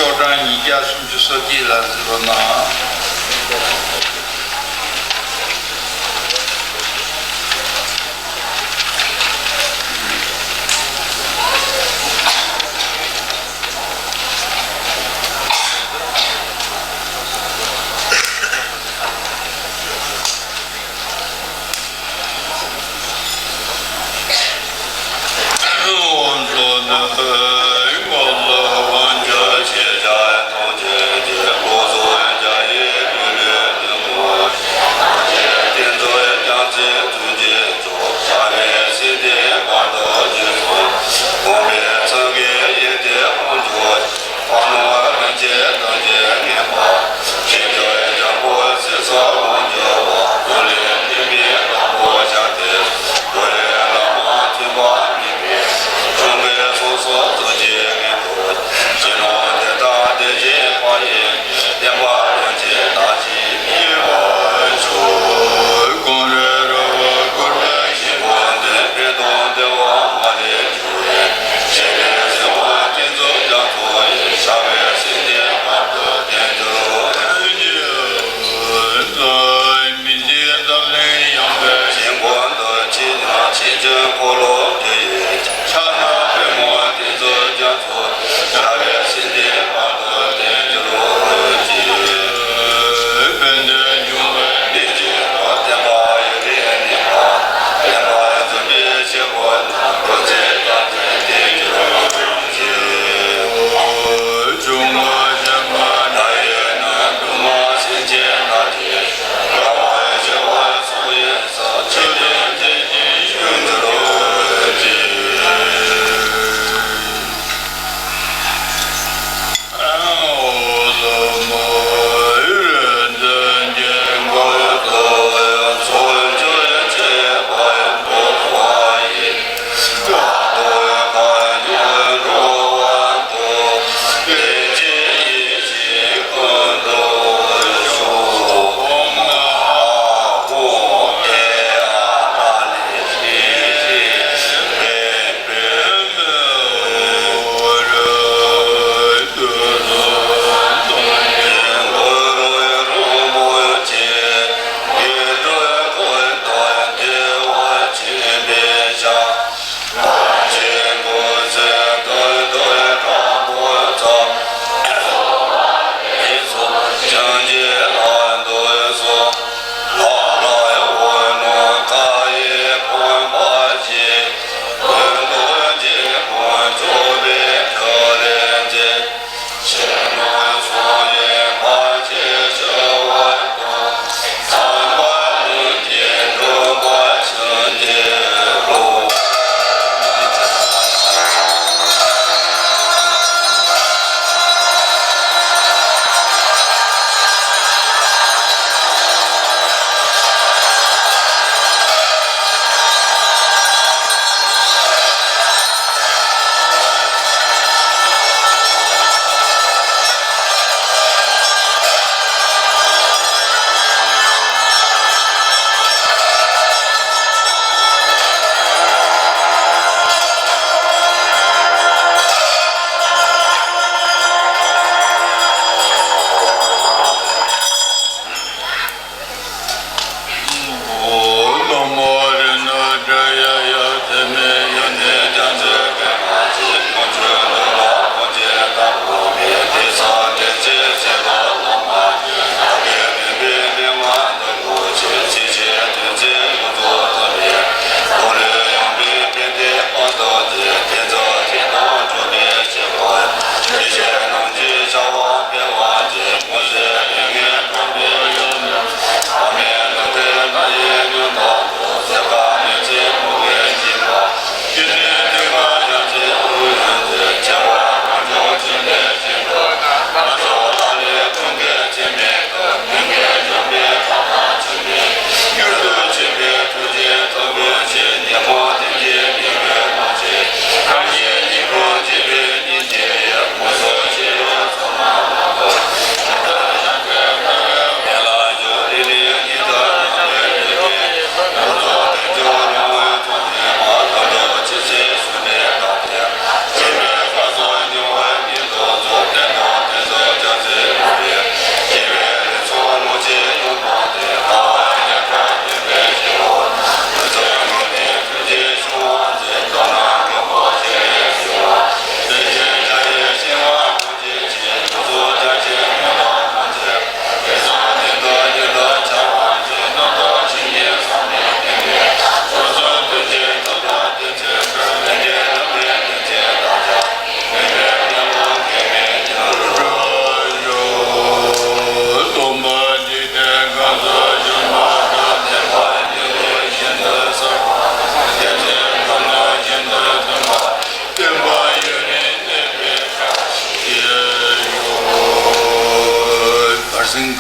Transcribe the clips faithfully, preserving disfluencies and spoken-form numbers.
ཤོག་གྲངས་ཉིས་བརྒྱ་སུམ་ཅུ་སོ་བརྒྱད་ལ་གཟིགས་རོགས་གནང་།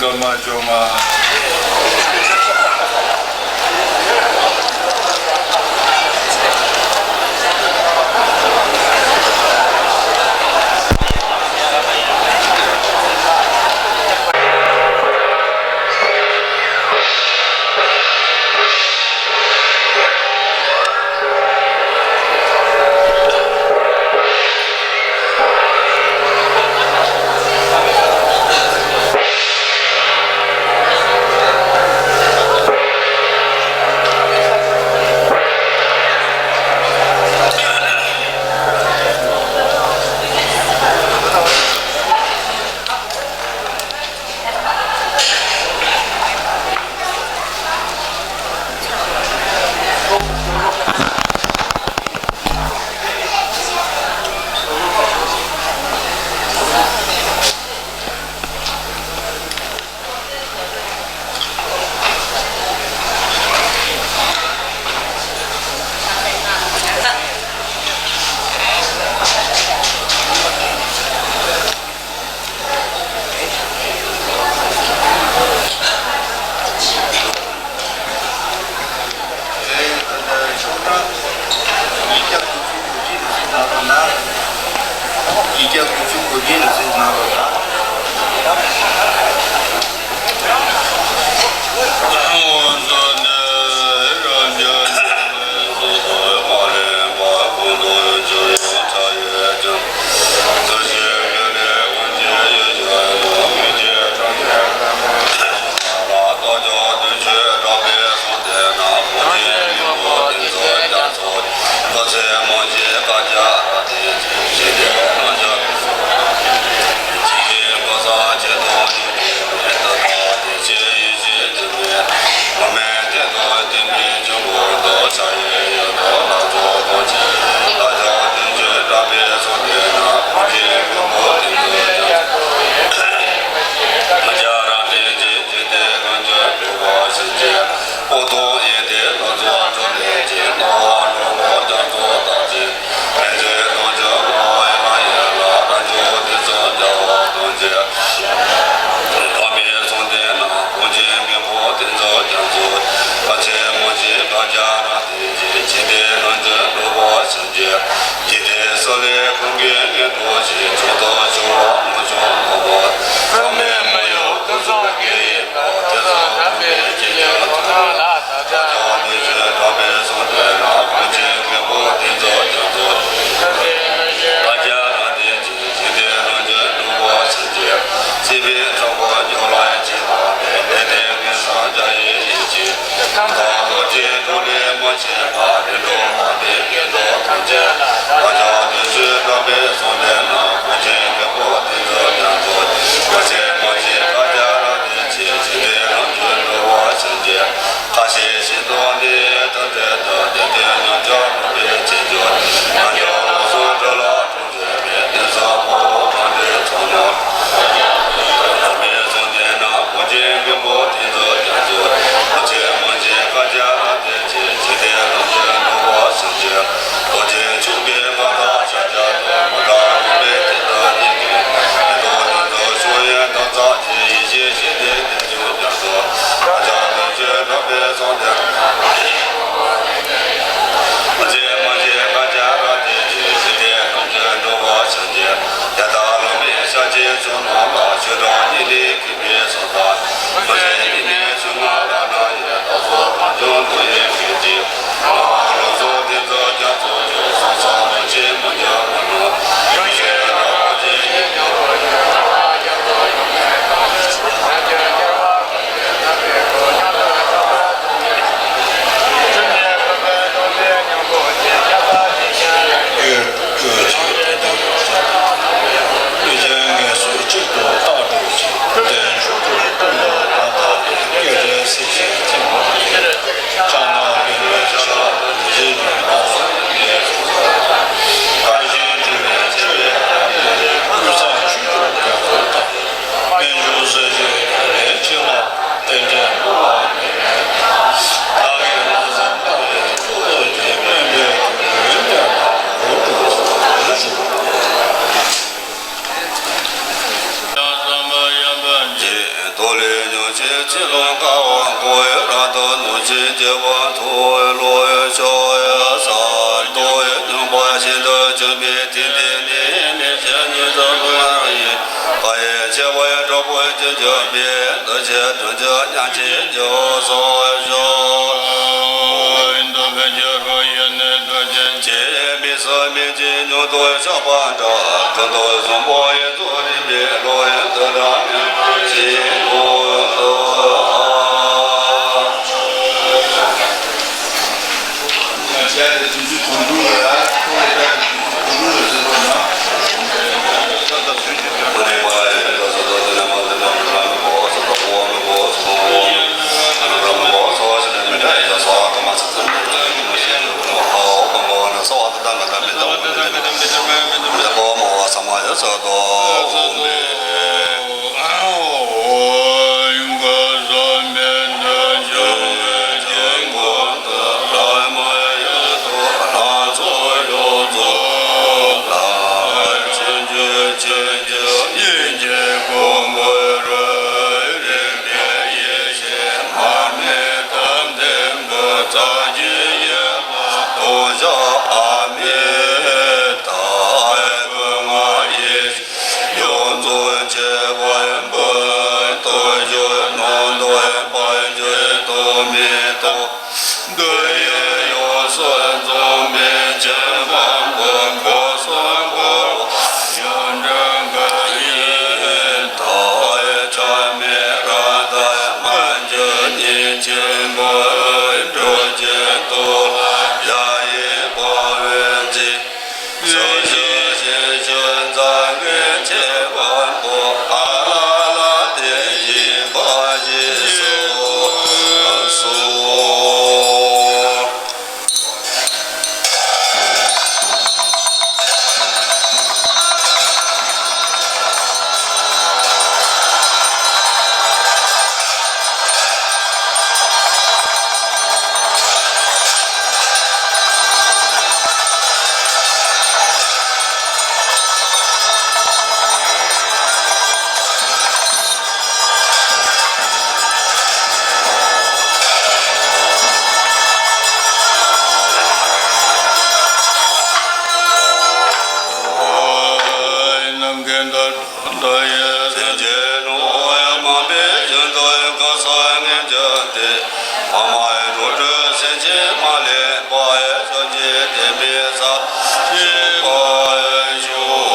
སྐར་མ་བཅོ་ལྔ། ཡིག་བརྒྱ་དགུ་བཅུ་གོ་བརྒྱད་ལ་གཟིགས་གནང་རོགས་གནང་། ཡིག་བརྒྱ་དགུ་བཅུ་གོ་བརྒྱད་ལ་གཟིགས་གནང་རོགས་གནང་། ཕྱི་ལོ་ཀ་བ་འཁོར་བའི་རབ་ཏུ་གནོད་བྱེད་བྱེ་བ་མཐོ་བའི་ཀློང་ཡོད་ཤོག་ཡ་ས་རྡོ་ཡི་སྙོམས་པ་བཞིན་དུ་བྱོན་པའི་དེ་འདི་ནི་མི་ཕྱེད་གཉིས་སུ་འཁོར་བ་ཡི་བཀའ་ཡི་ཆེ་བའི་གྲོགས་པོ་ཅན་བྱོན་པའི་འདུ་བྱེད་དོན་བཅུ་མཉམ་བརྗེ་འགྱུར་སོགས་ཤོག་ཅེས་མི་སྲིད་མི་འཇིགས་མྱུར་དུ་ཤོག་པ་འདྲ། ཀུན་ཏུ་བཟང་པོ་ཡི་ཚོགས་རིམ་པས་བློ་ཡི་འདུ་འཕྲོ་མེད་ཅིང་ཀུན་ཏུ་ཨ། ཡོངས་རྫོགས་ཆེ་བ་ཡིན་པ། ལྟོ་ཆོས་ནང་དུ་ཡིན་པ། ཆོས་ཐོག་མེད་ཐོག་འདོད་ཡོན་ཡོངས་སུ་རྫོགས་པའི་ཆེ་བ་པོ། འཁོར་གསུམ་འཁོར་བ་ཡོངས་གྲོལ་གང་ཡིན་ད། ཆགས་མེད་རང་དང་མ་བཅོས་ཉིད་ཆེན་པོ། འགྲོ་ཆེན་ཐོབ་ལ་ཡ་ཡི་དཔའ་བོས་འཇིགས། ཕྱོགས་བཅུའི་ཞིང་བཅུ་འཛམ་གྱི་ཁྱད་པར་པོ། ཨ་ལ་ལ་དེ་བཞིན་པ་ཞེས་སོ། ནམ་མཁའི་མཐའ། མཐའ་ཡས་སེམས་ཅན་ཀུན། མ་འོངས་པའི་བཞིན་དུ་སྐུ་གསུམ་ངེས་བྱུང་སྟེ། ཕ་མ་ཡི་འགྲོ་དྲུག་སེམས་ཅན་མ་ལུས་པ་ཡི་ཕྱོགས་བཅུའི་དེ་མི་ས་ཞུགས་པར་ཤོག་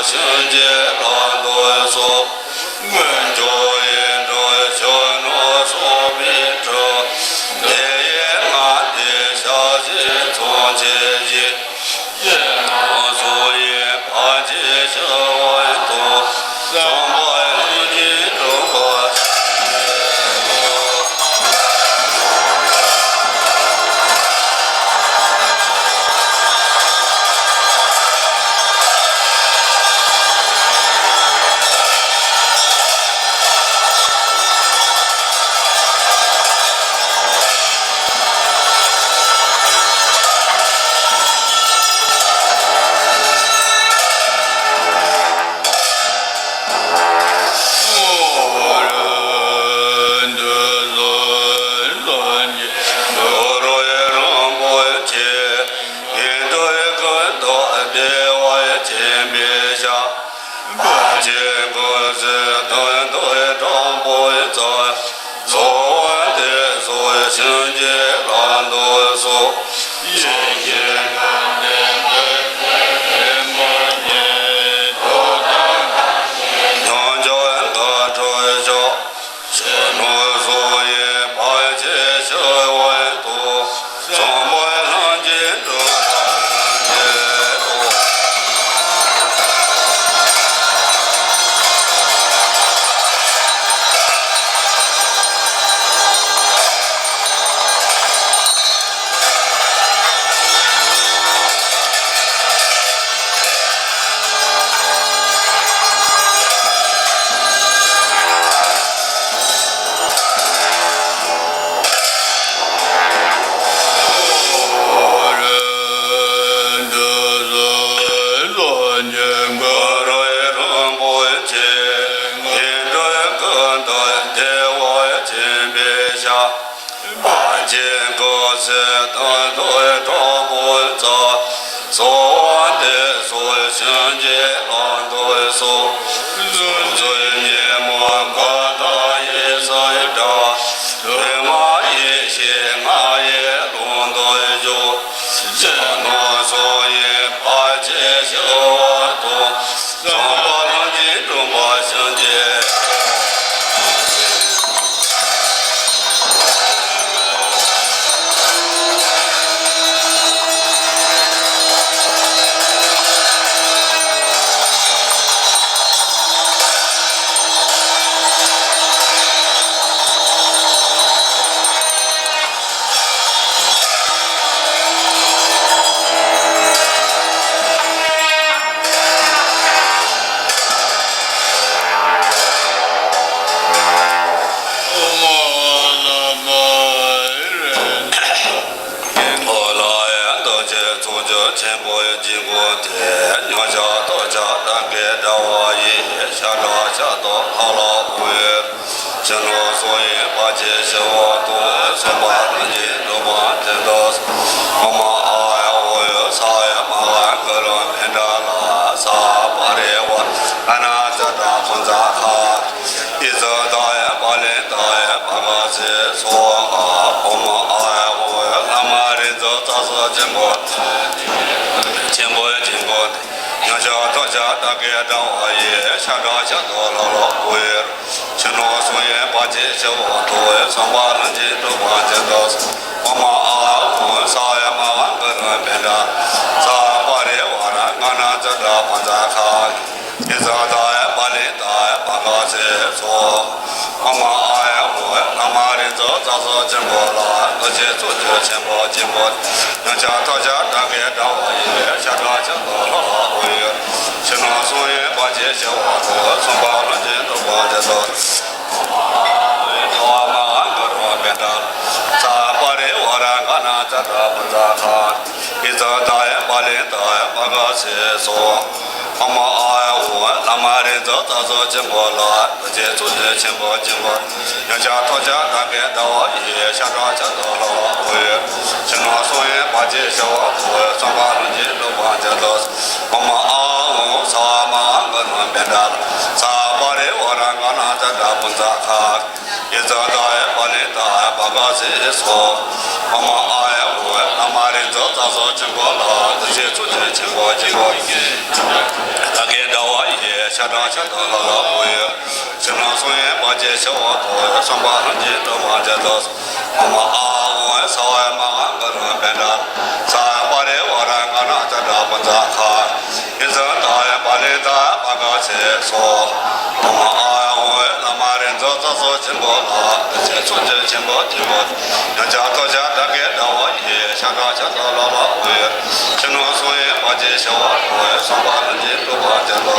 གཞུང་གི་ལམ་དུ་སོང་། མི་འགྱུར་ཡིད་འགྲོ་གཞོན་ནུ་སོགས་པའི་དྲུག་དེ་ཡི་ངང་དེ་ཞག་བཞི་ཚོགས་ཆེན་བཞི། ཡེ་ནང་སོ་ཡི་བར་ཆད་ཞི་བར་དུ། བསམ་པ་ལྷུན་གྱིས་གྲུབ་པ། ཆེན་པོའི་དཀྱིལ་འཁོར་དེ། མཉམ་གཞག་ཐོག་ཆགས་དགྲ་བགེགས་བསྒྲལ་བ་ཡི། ཤ་ཁྲག་ཤ་དང་ལྷ་ལ་འོ་ཡོད། ཕྱི་ནང་གསང་བའི་བར་ཆད་ཞི་བ་དང་། གསུམ་པ་རང་བཞིན་གྲུབ་པ་ཅན་དུ། ཨོཾ་ཨཱཿཧཱུྃ་ས་ཡ་མ་ཧཱ་གུ་རུ་བྷནྡྷ་ལ། ས་པ་རི་ཝཱ་ར་གྷ་ཎ་ཙཀྲ་པཉྩ་ཁ་ཨི་ཙི་ཏ་ཡ་པཱ་ལི་ཏ་ཡ་བྷ་ག་སེ་སྭཱ་ཧཱ། ཨོཾ་ཨཱཿཧཱུྃ་བླ་མ་རིག་འཛིན་རྩ་རྫོགས་ཆེན་པོ། ཆེན་པོའི་དཀྱིལ་འཁོར་དེ། མཉམ་གཞག་ཐོག་ཆགས་དགྲ་བགེགས་བསྒྲལ་བ་ཡི། ཤ་ཁྲག་ཤ་དང་ལྷ་ལ་འོ་ཡོད། ཕྱི་ནང་གསང་བའི་བར་ཆད་ཞི་བ་དང་། གསུམ་པ་རང་བཞིན་གྲུབ་པ་ཅན་དུ། ཨོཾ་ཨཱཿཧཱུྃ་ས་ཡ་མ་ཧཱ་གུ་རུ་བྷནྡྷ། ས་པ་རི་ཝཱ་ར་གྷ་ཎ་ཙཀྲ་པཉྩ་ཁ། ཨི་ཙི་ཏ་ཡ་པཱ་ལི་ཏ་ཡ་བྷ་ག་སེ་སྭཱ་ཧཱ། ཨོཾ་ཨཱཿཧཱུྃ་བླ་མ་རིག་འཛིན་རྩ་རྫོགས་ཆེན་པོ་ལ། རྡོ་རྗེ་ཚོགས་ཀྱི་ཆེན་པོ་དཀྱིལ་འཁོར། མཉམ་གཞག་ཐོག་ཆགས་དགྲ་བགེགས་བསྒྲལ་བ་ཡི། ཤ་ཁྲག་ཤ་དང་ལྷ་ལ་འོ་ཡོད། ཕྱི་ནང་གསང་བའི་བར་ཆད་ཞི་བ་དང་། གསུམ་པ་རང་བཞིན་གྲུབ་པ་ཅན་དུ། ཨོཾ་ཨཱཿཧཱུྃ་ས་ཡ་མ་ཧཱ་གུ་རུ་བྷནྡྷ། ས་པ་རི་ཝཱ་ར་གྷ་ཎ་ཙཀྲ་པཉྩ་ཁ། ཨི་ཙི་ཏ་ཡ་པཱ་ལི་ཏ་ཡ་བྷ་ག་སེ་སྭཱ་ཧཱ། ཨོཾ་ཨཱཿཧཱུྃ་བླ་མ་རིག་འཛིན་རྩ་རྫོགས་ཆེན་པོ་ལ། རྡོ་རྗེ་ཚོགས་ཀྱི་ཆེན་པོ་དཀྱིལ་འཁོར། མཉམ་གཞག་ཐོག་ཆགས་དགྲ་བགེགས་བསྒྲལ་བ་ཡི། ཤ་ཁྲག་ཤ་དང་ལྷ་ལ་འོ་ཡོད། ཕྱི་ནང་གསང་བའི་བར་ཆད་ཞི་བ་དང་། གསུམ་པ་རང་བཞིན་གྲུབ་པ་ཅན་དུ། ཨོཾ་ཨཱཿཧཱུྃ་ས་ཡ་མ་ཧཱ་གུ་རུ་བྷནྡྷ། ས་པ་རི་ཝཱ་ར་གྷ་ཎ་ ཏྲ་པུ་ཛ་ཁ། ཡི་ཙི་ཏཱ་ཡ་བ་ལི་ཏཱ་ཡ་བ་ག་ཙི་སོ། ཨོ་མ་ཨཱ་ཡ་ཧུ་ཨེ། བླ་མ་རིག་འཛིན་རྩ་བཟང་ཆེན་པོ་ལ། བདུད་རྩི་ཐུགས་རྗེ་ཆེན་པོ་ཆེན་པོ་ཡི། བདག་གི་དགྲ་བོ་ཡི། ཤ་ཁྲག་མཆོད་དོ་ལག་ལ་འོས། ཕྱི་ནང་གསང་བའི་བར་ཆད་ཞི་བར་ཤོག། གསུམ་པ་ལྷུན་གྱིས་གྲུབ་པར་མཛད་དུ། ཨོ་མ་ཨཱ་ཧུ་ཨེ། སྭ་བྷཱ་ཡ་མ་ཧཱ་གུ་རུ་པཎྜི་ཏ། སྭ་བྷཱ་རི་ཝཱ་ར་ག་ཎ་ཙ་ཏྲ་པུ་ཛ་ཁ། ཡི་ཙི་ཏཱ་ཡ་བ་ལི་ཏཱ་ཡ་བ་ག་ཙི་སོ། ཨོ་མ་ཨཱ་ཡ་ཧུ་ཨེ། བླ་མ་རིག་འཛིན་རྩ་བཟང་ཆེན་པོ་ལ། བདུད་རྩི་ཐུགས་རྗེ་ཆེན་པོ་ཆེན་པོ། གཉན་ཆེན་གདོན་བགེགས་དགྲ་བོ་ཡི། ཤ་ཁྲག་མཆོད་དོ་ལག་ལ་འོས། ཕྱི་ནང་གསང་བའི་བར་ཆད་ཞི་བར་ཤོག། གསུམ་པ་ལྷུན་གྱིས་གྲུབ་པར་མཛད་དུ།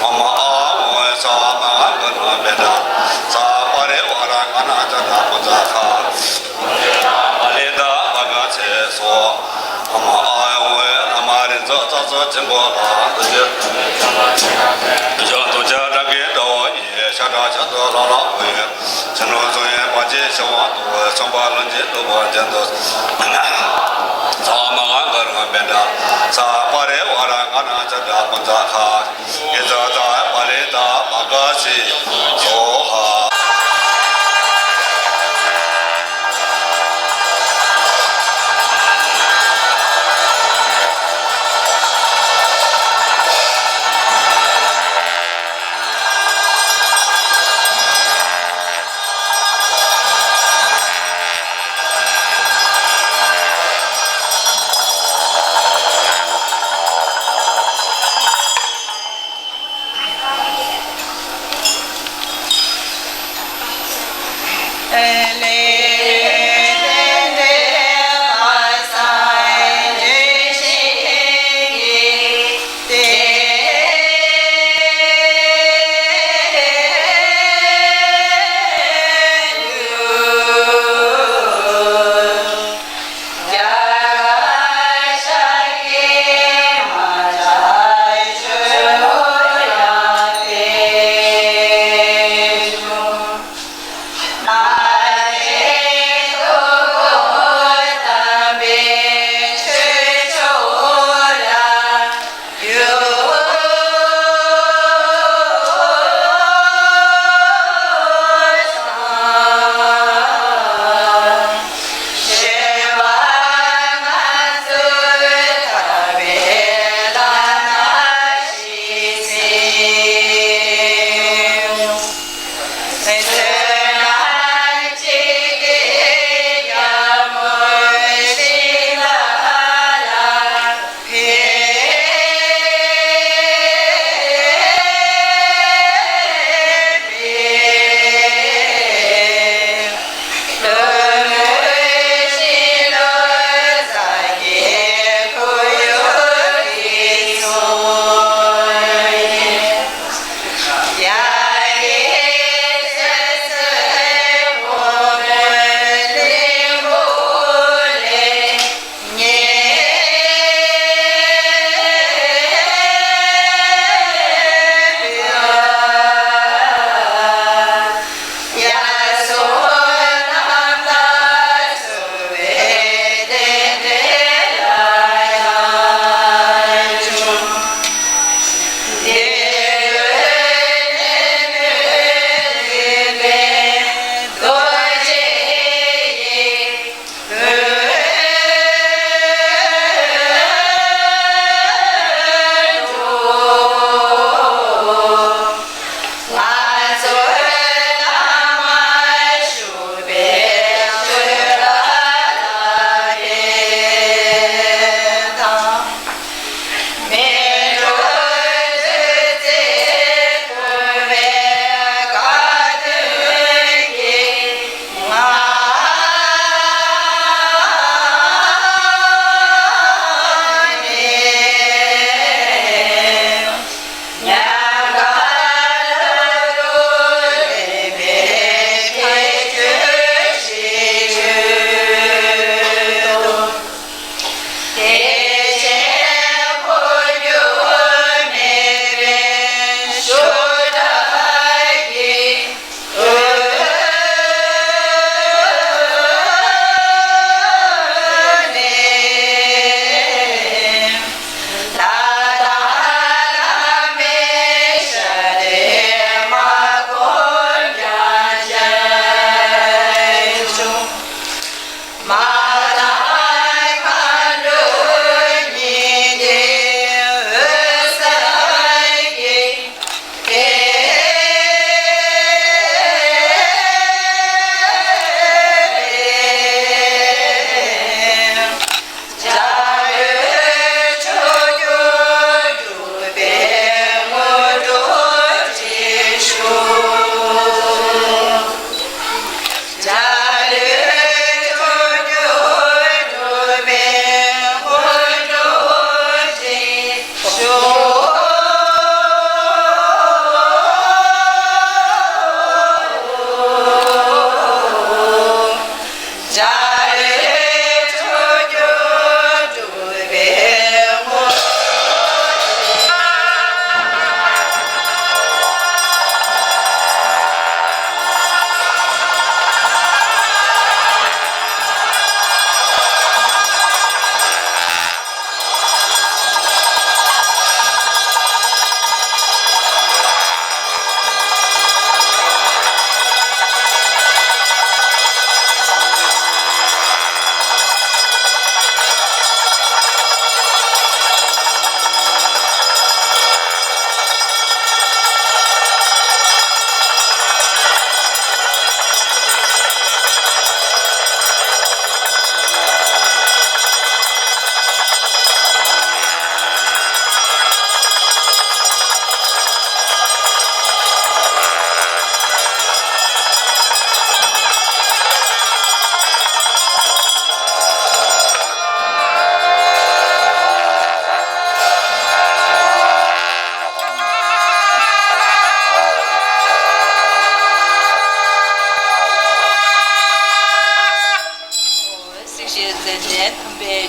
ཨོ་མ་ཨཱ་ཧུ་ཨེ། སྭ་བྷཱ་མ་ཧཱ་གུ་རུ་པཎྜི་ཏ། སྭ་བྷཱ་རི་ཝཱ་ར་ག་ཎ་ཙ་ཏྲ་པུ་ཛ་ཁ། བ་ལི་ཏཱ་ཡ་བ་ག་ཙི་སོ། ཨོ་མ་ཨཱ་ཡ་ཧུ་ཨེ། བླ་མ་རིག་འཛིན་རྩ་བཟང་ཆེན་པོ་ལ། གདོན་བགེགས་དགྲ་བོ་ཡི། ཤ་ཁྲག་མཆོད་དོ་ལག་ལ་འོས། ཕྱི་ནང་གསང་བའི་བར་ཆད་ཞི་བར་ཤོག། གསུམ་པ་ལྷུན་གྱིས་གྲུབ་པར་མཛད་དུ། སྭ་བྷཱ་མ་ཧཱ་གུ་རུ་པཎྜི་ཏ། སྭ་བྷཱ་རི་ཝཱ་ར་ག་ཎ་ཙ་ཏྲ་པུ་ཛ་ཁ། ཡི་ཙི་ཏཱ་ཡ་བ་ལི་ཏཱ་ཡ་བ་ག་ཙི་སྭཱ་ཧཱ།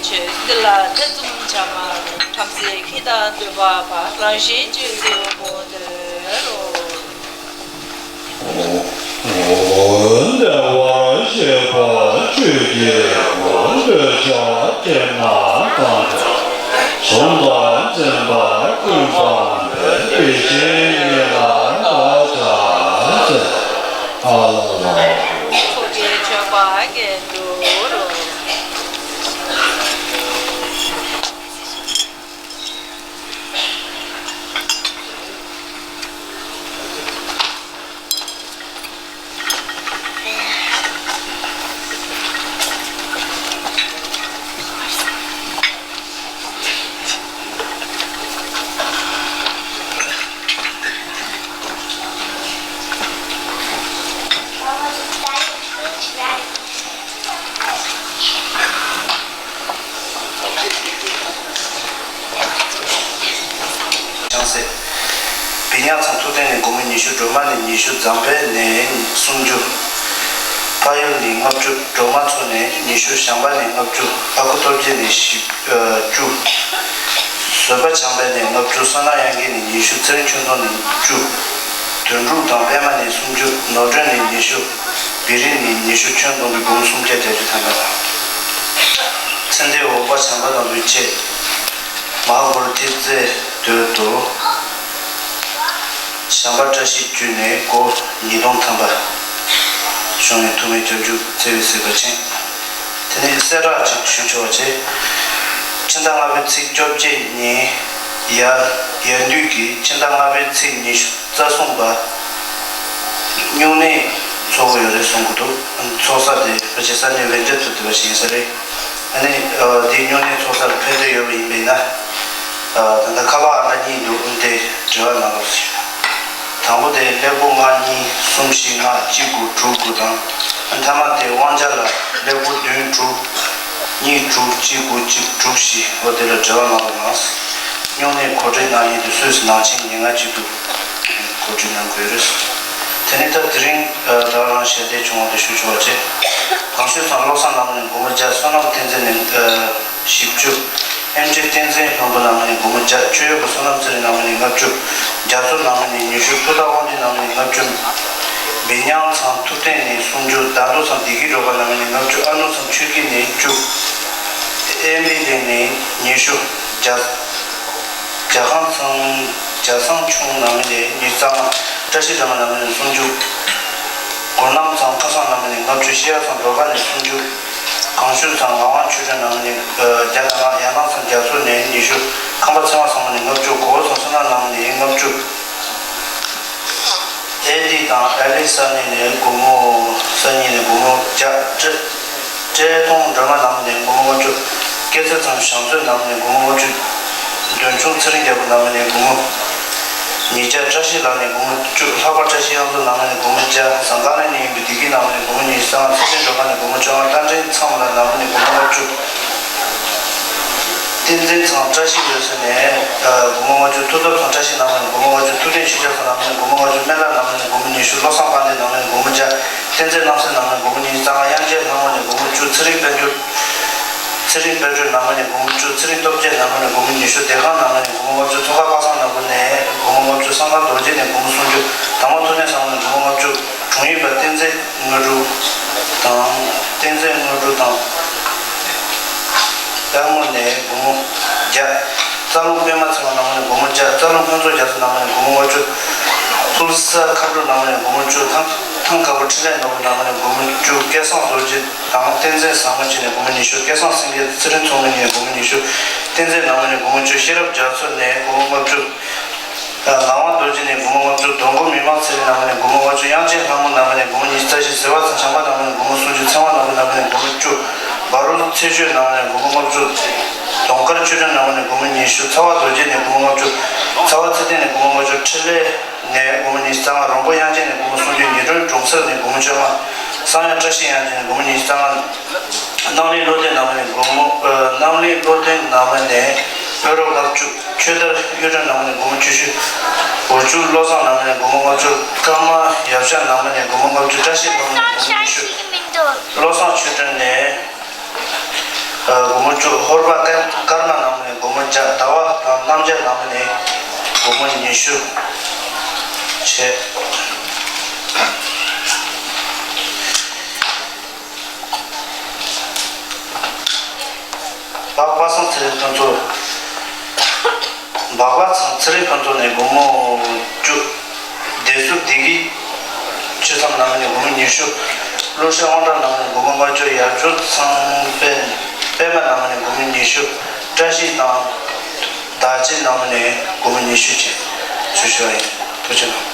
ཆོས་འདི་ལ་ཐེ་ཚོམ་བྱ་མ་རུང་། བྲམ་ཟེ་ཁྱེད་དང་སྡོད་པ་བར། རང་གཞན་གཅོད་དུ་མོ་འདོད་རོ། འོ་འདི་བ་ཞེས་པ་ཆོས་ཀྱི་སྒོ་འདོད་ཆགས་ཅན་ན་གང་དུ་གཟུང་དང་འཛིན་པ་ཀུན་སྤངས་པའི་དེ་བཞིན་ཉིད་ལ་བདག་བྱ་ཟེར། ཨ་ལ་ལ། ཚོགས་ཀྱི་མཆོད་པ་རྒྱས་འགྲོ་རོ། ཅང་སེ། བི་ཉག་ཚང་ཐུབ་བསྟན་ནས་སྒོར་མོ་ཉི་ཤུ། སྒྲོལ་མ་ནས་ཉི་ཤུ། འཛམ་དཔལ་ནས་སུམ་ཅུ། ཕ་ཡུལ་ནས་ལྔ་བཅུ། སྒྲོལ་མ་མཚོ་ནས་ཉི་ཤུ། བྱམས་པ་ནས་ལྔ་བཅུ། ཨ་ཁུ་སྟོབས་རྒྱལ་ནས་བཞི་བཅུ། བཟོད་པ་བྱམས་པ་ནས་ལྔ་བཅུ། བསོད་ནམས་དབྱངས་སྐྱིད་ནས་ཉི་ཤུ། ཚེ་རིང་ཆོས་མཐོང་ནས་བཅུ། དོན་གྲུབ་དང་པད་མ་ནས་སུམ་ཅུ། ནོར་སྒྲོན་ནས་ཉི་ཤུ། བི་རི་ནས་ཉི་ཤུ། ཁྱོན་བསྡོམས་ཀྱི་སྒོར་མོ་སུམ་བརྒྱ་བརྒྱད་ཅུ་ཐམ་པ་དང་། ཚེ་འདས་འོག་པ་བྱམས་པ་དང་པོའི་ཆེད། མ་ཧཱ་གུ་རུ་ཐེབས་རྩའི་དོད་དུ། བྱམས་པ་བཀྲ་ཤིས་བརྒྱུད་ནས་སྒོར་ཉིས་སྟོང་ཐམ་པ། གཞུང་ནས་ཐུགས་སྨོན་སྐྱབས་འཇུག་བརྩེ་བའི་གཟིགས་པ་ཆེན། དེ་ནས་གསལ་བསྒྲགས་ཅིག་ཞུ་ཆོག་པ་བྱས། ཕྱི་ཟླ་ལྔ་པའི་ཚེས་བཅོ་བརྒྱད་ཉིན། ཡར་ཡར་འདུས་ཀྱིས་ཕྱི་ཟླ་ལྔ་པའི་ཚེས་ཉི་ཤུ་རྩ་གསུམ་པ། སྨྱུང་གནས་འཚོགས་ཀྱི་ཡོད་རེད་གསུང་གི་འདུག་ཚོགས་ས་དེ་ཕལ་ཆེར་ས་གནས་ཝེན་ཇ་ཐུ་དེ་བ་ཞིག་ཡིན་ས་རེད། ཨ་ནི་ཨ་དེའི་སྨྱུང་གནས་ཚོགས་ས་ལ་ཕེབས་འདོད་ཡོད་པ་ཡིན་པས་ན། ཨ་ད་ལྟ་ཁ་པར་ཨང་གཉིས་འདུག་དེ་འབྲེལ་བ་གནང་རོགས་ཞུ། དང་པོ་དེ་ཀླད་ཀོར་ལྔ་གཉིས་གསུམ་བཞི་ལྔ་གཅིག་དགུ་དྲུག་དགུ་དང་། མཐའ་མ་དེ་དབང་ཆ་ལ་ཀླད་ཀོར་བདུན་དྲུག་གཉིས་དྲུག་གཅིག་དགུ་གཅིག་དྲུག་བཞི། འོ་དེ་ལ་འབྲེལ་བ་གནང་རོགས་གནང་། སྨྱུང་གནས་གོ་སྒྲིག་གནང་ཡུལ་དེ་སུད་སི་ནང་ཆེན་ཉེར་ལྔ་གཅིག་ཏུ་གོ་སྒྲིག་གནང་དགོས་རེད། དེ་ནས་ད་དེ་རིང་ད་རང་ཞལ་འདེབས་བྱུང་བ་དེ་ཞུ་ཆོག་པ་བྱས། གངས་ཤུད་ཚང་བློ་བཟང་ནང་མི་ནས་སྒོར་མོ་བརྒྱ། བསོད་ནམས་བསྟན་འཛིན་ནས་བཞི་བཅུ། ཨེམ་ཆི་བསྟན་འཛིན་ལྷུན་པོ་ནང་མི་ནས་སྒོར་མོ་བརྒྱ། ཆོས་ཡོད་པ་བསོད་ནམས་ཚེ་རིང་ནང་མི་ནས་ལྔ་བཅུ། རྒྱ་མཚོ་ནང་མི་ནས་ཉི་ཤུ། ཕུ་ཐག་དབང་འདུས་ནང་མི་ནས་ལྔ་བཅུ། བི་ཉག་ཚང་ཐུབ་བསྟན་ནས་སུམ་ཅུ། དར་མདོ་ཚང་བདེ་སྐྱིད་སྒྲོལ་དཀར་ནང་མི་ནས་ལྔ་བཅུ། ཨ་ནུ་ཚང་ཆོས་སྐྱིད་ནས་བཅུ། ཨེ་མི་ལི་ནས་ཉི་ཤུ། རྒྱ་རྒྱ་ཁང་ཚང་རྒྱ་ཚང་ཆུང་ནང་མི་ནས་ཉི་ཤུ་རྩ་ལྔ། བཀྲ་ཤིས་སྒྲོལ་མ་ནང་མི་ནས་སུམ་ཅུ། གུར་ནམ་ཚང་ཁ་སང་ནང་མི་ནས་ལྔ་བཅུ། ཤེས་ཡ་ཚང་སྒྲོལ་དཀར་ནས་སུམ་ཅུ། གངས་ཤུད་ཚང་ངག་དབང་ཆོས་སྒྲོན་ནང་མི་ནས་བརྒྱ་དང་ལྔ། ཡང་ནང་ཚང་རྒྱ་མཚོ་ནས་ཉི་ཤུ། ཁམས་པ་ཚེ་དབང་ཚང་མ་ནས་ལྔ་བཅུ། གོ་བོ་ཚང་བསོད་ནམས་ནང་མི་ནས་ལྔ་བཅུ། ཨེ་ཏི་དང་ཨེ་ལི་ས་གནས་ནས་སྒོར་མོ། ས་གནས་ནས་སྒོར་མོ་བརྒྱ། ཀྲེ་ཀྲེ་ཐོང་སྒྲོལ་མ་ནང་མི་ནས་སྒོར་མོ་ལྔ་བཅུ། སྐྱེད་ཚལ་ཚང་བྱང་མཛོད་ནང་མི་ནས་སྒོར་མོ་ལྔ་བཅུ། འདོན་ཆུང་ཚེ་རིང་རྒྱལ་པོ་ནང་མི་ནས་སྒོར་མོ་ཉིས་བརྒྱ། བཀྲ་ཤིས་ལགས་ནས་སྒོར་མོ་བཅུ། ལྷག་པ་བཀྲ་ཤིས་དབྱངས་མཚོ་ནང་མི་ནས་སྒོར་མོ་བརྒྱ། ཟངས་དཀར་ནས་ཡིན་པའི་བདེ་སྐྱིད་ནང་མི་ནས་སྒོར་མོ་ཉི་ཤུ་རྩ་ལྔ། ཚེ་བརྟན་སྒྲོལ་དཀར་ནས་སྒོར་མོ་བཅོ་ལྔ། རྟ་མགྲིན་ཚང་ལ་ནང་མི་ནས་སྒོར་མོ་ལྔ་བཅུ། བསྟན་འཛིན་ཚང་བཀྲ་ཤིས་འོད་ཟེར་ནས་སྒོར་མོ་ལྔ་བཅུ། ཐུབ་ཐབས་ཚང་བཀྲ་ཤིས་ནང་མི་ནས་སྒོར་མོ་ལྔ་བཅུ། ཐུབ་བསྟན་ཆོས་རྒྱལ་ཚང་ནང་མི་ནས་སྒོར་མོ་ལྔ་བཅུ། སྨན་བླ་ནང་མི་ནས་སྒོར་མོ་ཉི་ཤུ། བློ་བཟང་དཔལ་ལྡན་ནང་མི་ནས་སྒོར་མོ་བརྒྱ། བསྟན་འཛིན་རྣམ་གསལ་ནང་མི་ནས་སྒོར་མོ་ཉི་ཤུ་རྩ་ལྔ། དབྱངས་ཅན་ལྷ་མོ་ནས་སྒོར་མོ་བཅུ། ཚེ་རིང་དཔལ་འབྱོར། ཚེ་རིང་དཔལ་འབྱོར་ནང་མི་ནས་སྒོར་མོ་བཅུ། ཚེ་རིང་སྟོབས་རྒྱལ་ནང་མི་ནས་སྒོར་མོ་ཉི་ཤུ། བདེ་ཁང་ནང་མི་ནས་སྒོར་མོ་ལྔ་བཅུ། མཚོ་ཁ་པ་སངས་ནང་མི་ནས་སྒོར་མོ་ལྔ་བཅུ། བསམ་ཁ་རྡོ་རྗེ་ནས་སྒོར་མོ་སུམ་ཅུ། དང་པོ་ཐུབ་བསྟན་ཚང་མི་ནས་སྒོར་མོ་ལྔ་བཅུ། དྲུང་ཡིག་པ་བསྟན་འཛིན་དངོས་གྲུབ་དང་། བསྟན་འཛིན་དངོས་གྲུབ་དང་། ལྟད་མོ་ནས་སྒོར་མོ་བརྒྱ། རྩ་རླུང་པད་མ་ཚེ་དབང་ནང་མི་ནས་སྒོར་མོ་བརྒྱ། རྩ་རླུང་ཕུན་ཚོགས་རྒྱ་མཚོ་ནང་མི་ནས་སྒོར་མོ་ལྔ་བཅུ། ཧུར་ས་མཁའ་འགྲོ་ནང་མི་ནས་སྒོར་མོ་བཅུ། ཐང་ཐང་དཀར་པོ་འཕྲིན་ལས་ནོར་བུ་ནང་མི་ནས་སྒོར་མོ་བཅུ། སྐལ་བཟང་རྡོ་རྗེ་དང་བསྟན་འཛིན་བཟང་མོ་བཅས་ནས་སྒོར་མོ་ཉི་ཤུ། སྐལ་བཟང་སེང་གེ། ཚེ་རིང་མཚོ་མོ་གཉིས་ནས་སྒོར་མོ་ཉི་ཤུ། བསྟན་འཛིན་ནང་མི་ནས་སྒོར་མོ་བཅུ། ཤེས་རབ་རྒྱ་མཚོ་ནས་སྒོར་མོ་ལྔ་བཅུ། ངག་དབང་རྡོ་རྗེ་ནས་སྒོར་མོ་ལྔ་བཅུ། སྡོང་མགོ་མི་མང་ཚེ་རིང་ནང་མི་ནས་སྒོར་མོ་ལྔ་བཅུ། དབྱངས་ཅན་ལྷ་མོ་ནང་མི་ནས་སྒོར་མོ་ཉི་ཤུ་རྩ་བཞི། ཟེར་བ་ཚང་བྱམས་པ་ནང་མི་ནས་སྒོར་མོ་སུམ་ཅུ། ཚེ་དབང་ནོར་བུ་ནང་མི་ནས་སྒོར་མོ་བཅུ། བ་རུ་ཚེ་ཆོས་ནང་མི་ནས་སྒོར་མོ་ལྔ་བཅུ། གདོང་དཀར་ཆོས་སྒྲོན་ནང་མི་ནས་སྒོར་མོ་ཉི་ཤུ། ཚ་བ་རྡོ་རྗེ་ནས་སྒོར་མོ་ལྔ་བཅུ། ཚ་བ་ཚེ་བརྟན་ནས་སྒོར་མོ་ལྔ་བཅུ། འཕྲིན་ལས་ནས་སྒོར་མོ་ཉི་ཤུ་རྩ་ལྔ། རོང་པོ་དབྱངས་ཅན་ནས་སྒོར་མོ་སུམ་ཅུ། ཉི་སྒྲོན་གྲོང་གསེབ་ནས་སྒོར་མོ་བཅོ་ལྔ། བསམ་ཡས་བཀྲ་ཤིས་དབྱངས་ཅན་ནས་སྒོར་མོ་ཉི་ཤུ་རྩ་ལྔ། རྣམ་གླིང་བློ་ལྡན་ནང་མི་ནས་སྒོར་མོ། ཨ། རྣམ་གླིང་བློ་ལྡན་ནང་མི་ནས་ཨོ་རོག་ལྔ་བཅུ། ཆོས་དར་གཡུ་སྒྲོན་ནང་མི་ནས་སྒོར་མོ་བཅུ་བཞི། འུར་ཆུ་བློ་བཟང་ནང་མི་ནས་སྒོར་མོ་ལྔ་བཅུ། ཀརྨ་ཡབ་ཤ་ནང་མི་ནས་སྒོར་མོ་ལྔ་བཅུ། བཀྲ་ཤིས་ལྷ་མོ་ནས་སྒོར་མོ་ཉི་ཤུ། བློ་བཟང་ཆོས་སྒྲོན་ནས། སྒོར་མོ་བཅུ། ཧོར་པ་ཀརྨ་ནང་མི་ནས་སྒོར་མོ་བརྒྱ། ཟླ་བ་དང་རྣམ་རྒྱལ་ནང་མི་ནས་སྒོར་མོ་ཉི་ཤུ་བྱས། པ་པ་སངས་ཚེ་རིང་ཕུན་ཚོགས། འབག་པ་ཚང་ཚེ་རིང་ཕུན་ཚོགས་ནས་སྒོར་མོ་བཅུ། བདེ་སྲུང་བདེ་སྐྱིད་ཆོས་འཚམས་ནང་མི་ནས་སྒོར་མོ་ཉི་ཤུ། བློ་ཤེས་དབང་གྲགས་ནང་མི་ནས་སྒོར་མོ་ལྔ་བཅུ། ཡར་འབྱོར་ཚང་དཔལ། པད་མ་ནང་མི་ནས་སྒོར་མོ་ཉི་ཤུ། བཀྲ་ཤིས་དང་བདག་ཆེན་ནང་མི་ནས་སྒོར་མོ་ཉི་ཤུ་བཅས་ཞུ་ཞུ་བ་ཡིན། ཐུགས་རྗེ་གནང་།